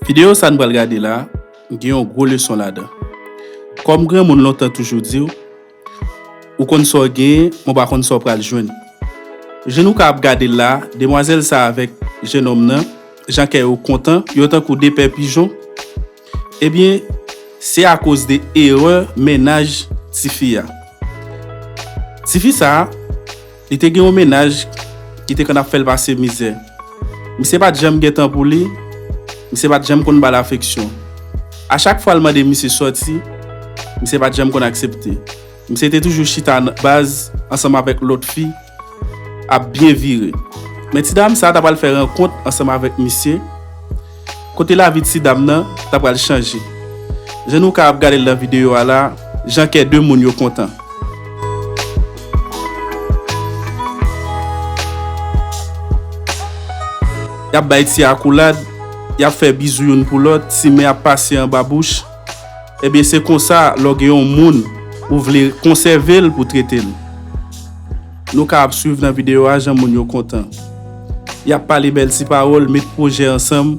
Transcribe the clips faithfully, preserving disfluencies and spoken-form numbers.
Videyo sa n pral gade la, gen yon gwo leson ladan. Kòm granmoun lontan toujou di w, ou konn sa w genyen, men w pa konn sa w pral jwenn. Jan nou ka ap gade l la, demwazèl sa avèk jennonm nan, jan kè yo kontan, yo tankou de pè pijon. Ebyen, se akoz de erè mennaj tifi a. Tifi sa a, li te gen yon mennaj ki te konn ap fè l pase mizè. Misye pa t janm gen tan pou li, misye pa t janm konn ba l afeksyon. A chak fwa l mande misye sòti, misye pa t janm konn aksepte. Misye te toujou chita nan baz ansanm avèk lòt fi, ap byen vire. Men ti dam sa a ta pral fè rankont ansanm avèk misye, kote lavi ti dam nan ta pral chanje. Jan nou ka ap gade l nan videyo a la, jan kè de moun yo kontan. Y ap bay ti akoulad, y ap fè bizou youn pou lòt, ti men ap pase anba bouch. Ebyen, se konsa, lè w gen yon moun, ou vle konsève l pou trete l. Nou ka ap swiv nan videyo a jan moun yo kontan. Y ap pale bèl ti pawòl, met pwojè ansanm.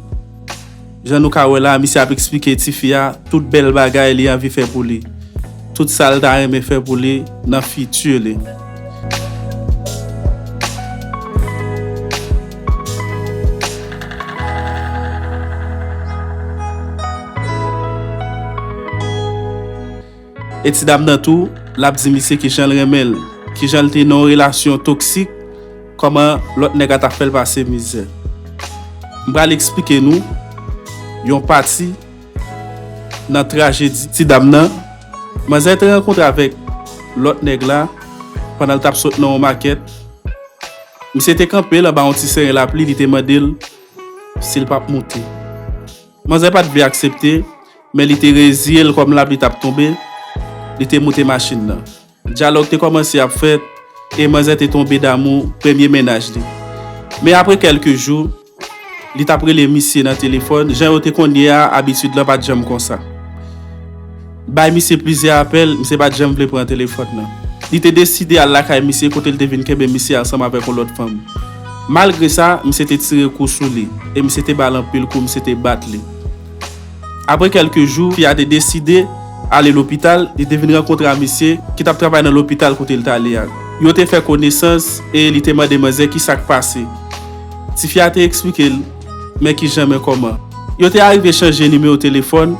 Jan nou ka wè la, misye ap eksplike tifi a tout bèl bagay li anvi fè pou li. Tout sa l ta renmen fè pou li nan fiti li. E ti dam nan tou, l ap di misye kijan l renmen l, kijan l te nan yon relasyon toksik, kòman lòt nèg la t ap fè l pase mizè. M pral eksplike nou yon pati nan trajedi ti dam nan. Manzè te rankontre avèk lòt nèg la pandan l t ap sot nan yon makèt. Misye te kanpe l anba yon ti seren lapli, li te mande l si l p ap moute. Manzè pa t vle aksepte, men li te reziye l kòm lapli t ap tonbe, li te moute machin nan. Dyalòg te kòmanse ap fèt, e manzè te tonbe damou premye mennaj li. Men apre kèlke jou, li t ap rele misye nan telefòn, jan yo te konn ye a, abitid lan pa t janm konsa. Bay misye plizyè apèl, misye pa t janm vle pran telefòn nan. Li te deside al lakay misye kote l te vin kenbe misye ansanm avèk yon lòt fanm. Malgre sa, misye te tire kou sou li, e misye te ba l anpil kou, misye te bat li. Apre kèlke jou, fi a te deside ale lopital, li te vin rankontre a misye ki t ap travay nan lopital kote l t ale a. Yo te fè konesans e li te mande manzè kisa k pase. Tifi a te eksplike l, men kijan, men kòman. Yo te arive chanje nimewo telefòn,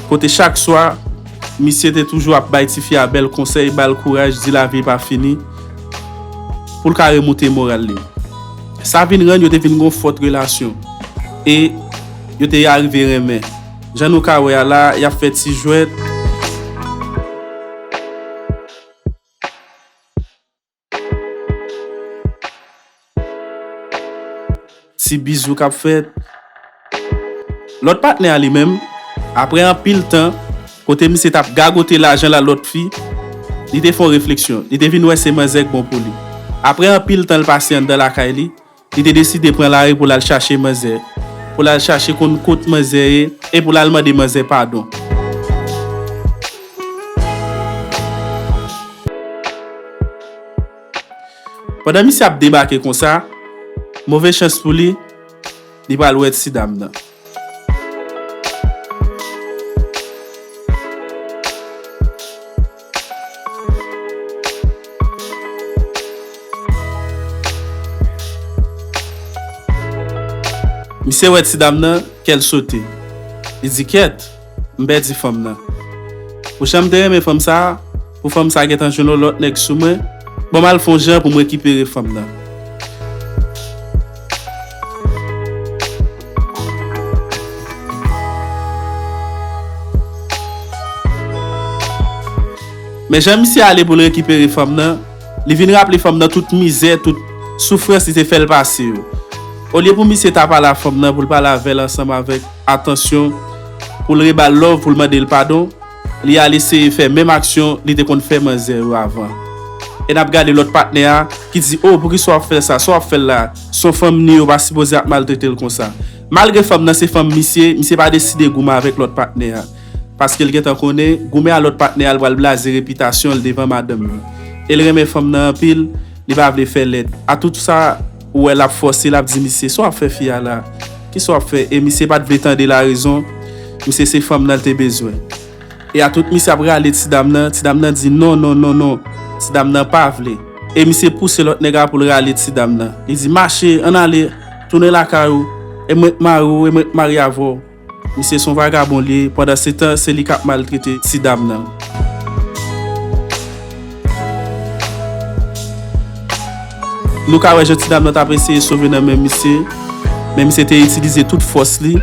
kote chak swa, misye te toujou ap bay tifi a bèl konsèy, ba l kouraj, di lavi pa fini, pou l ka remoute moral li. Sa vin rann yo te vin gon fòt relasyon. E yo te arive renmen. Jan nou ka wè a la, y ap fè ti jwèt. Ti bizou k ap fèt. Lòt patnè a li menm, apre anpil tan, kote misye t ap gagote lajan la lòt fi, li te fè yon refleksyon. Li te vin wè se manzè k bon pou li. Apre anpil tan l pase anndan lakay li, li te deside pran lari pou l al chache manzè. Pou l al chache konn kot manzè ye, e pou l al mande manzè padon. Pandan misye ap debake konsa, move chans pou li, li pral wè ti dam nan. Misye wè ti dam nan, kè l sote. Li di, "Kèt, m pèdi fanm nan. Pou jan m te renmen fanm sa a, pou fanm sa a gentan jwenn yon lòt nèg sou mwen, ban m al fè yon jan pou m rekipere fanm nan." Men jan misye ale pou l rekipere fanm nan, li vin raple fanm nan tout mizè, tout soufrans li te fè l pase yo. Olye pou misye ta pale a fanm nan, pou l pale avè l ansanm avèk atansyon, pou l reba l love, pou l mande l padon, li al eseye fè menm aksyon li te konn fè manzè yo avan. E n ap gade lòt patnè a ki di, "O, poukisa w ap fè sa? Sa w ap fè l la? Se yon fanm ni, ou pa sipoze ap maltrete l konsa." Malgre fanm nan se fanm misye, misye pa deside goumen avèk lòt patnè a. Paske l gentan konnen, goumen a lòt patnè a, l pral blaze repitasyon l devan madanm li. E l renmen fanm nan anpil, li pa vle fè lèd. A tout sa, ou wè l ap fòse, l ap di misye, "Sa w ap fè fi a la?" Kisa w ap fè? E misye pa t vle tande larezon. Misye se fanm nan l te bezwen. E a tout misye ap rale ti dam nan, ti dam nan di non, non, non, non. Ti dam nan pa vle. E misye pouse lòt nèg la pou l rale ti dam nan. Li di, mache, ann ale, tounen lakay ou. E mwen k mari w, e mwen k marye avè w. Misye se yon vagabon li ye, pandan se tan, se li k ap maltrete ti dam nan. Nou ka wè jan ti dam nan t ap eseye sove nan men misye, men misye te itilize tout fòs li.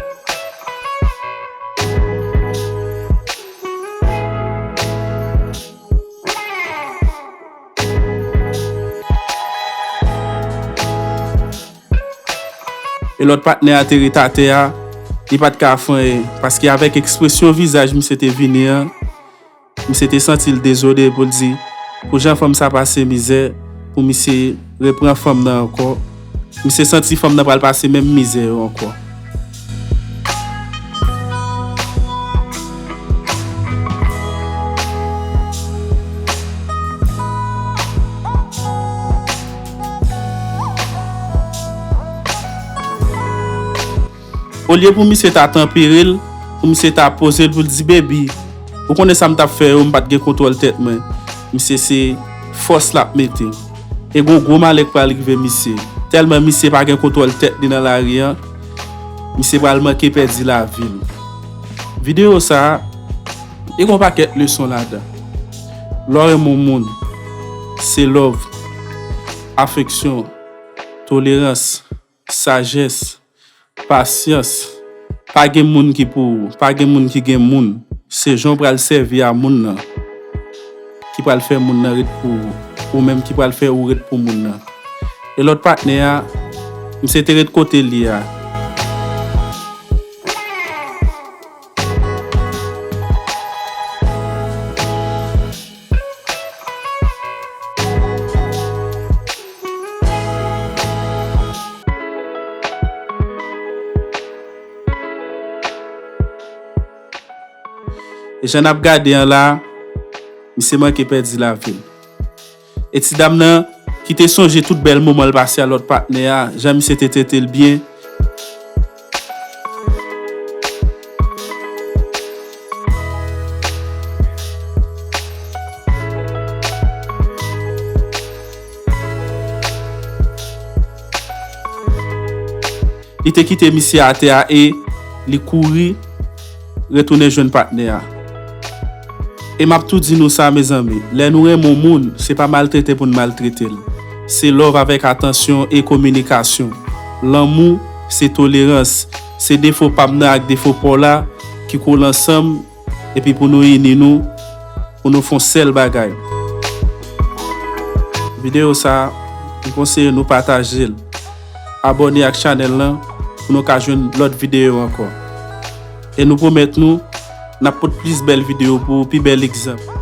E lòt patnè a te ret atè a, li pa t ka fè anyen, paske avèk ekspresyon vizaj misye te vini an, misye te santi l dezole pou l di, pou jan fanm sa pase mizè, pou misye reprann fanm nan ankò. Misye santi fanm nan pral pase menm mizè yo ankò. Olye pou misye ta tanpere l, pou misye ta poze l pou l di, baby, ou konnen sa m t ap fè yo, m pa t gen kontwòl tèt mwen. Misye se fòs l ap mete. E gon gwo malè k pral rive misye. Tèlman misye pa gen kontwòl tèt li nan lari an, misye pral manke pèdi lavi l. Videyo sa a, li gon pakèt leson ladan. Lè w renmen yon moun, se love, afeksyon, tolerans, sajès, pasyans. Pa gen moun ki pou ou, pa gen moun ki gen moun. Se jan w pral sèvi a moun nan ki pral fè moun nan ret pou ou, ou menm ki pral fè ou ret pou moun nan. E lòt patnè a, misye te ret kote li a. E jan n ap gade an la, misye manke pèdi lavi l. E ti dam nan, ki te sonje tout bèl moman l pase a lòt patnè a, jan misye te trete l byen. Li te kite misye atè a e li kouri retounen jwenn patnè a. E m ap tou di nou sa, mezanmi, lè nou renmen yon moun, se pa maltrete pou n maltrete l. Se love avèk atansyon e kominikasyon. Lanmou, se tolerans. Se defo pa m nan ak defo pa w la ki kole ansanm, epi pou nou ini nou, pou nou fè yon sèl bagay. Videyo sa a, m konseye nou pataje l. Abòne ak chanèl lan pou nou ka jwenn lòt videyo ankò. E nou pwomèt nou, n ap pote plis bèl videyo pou ou, pi bèl egzanp.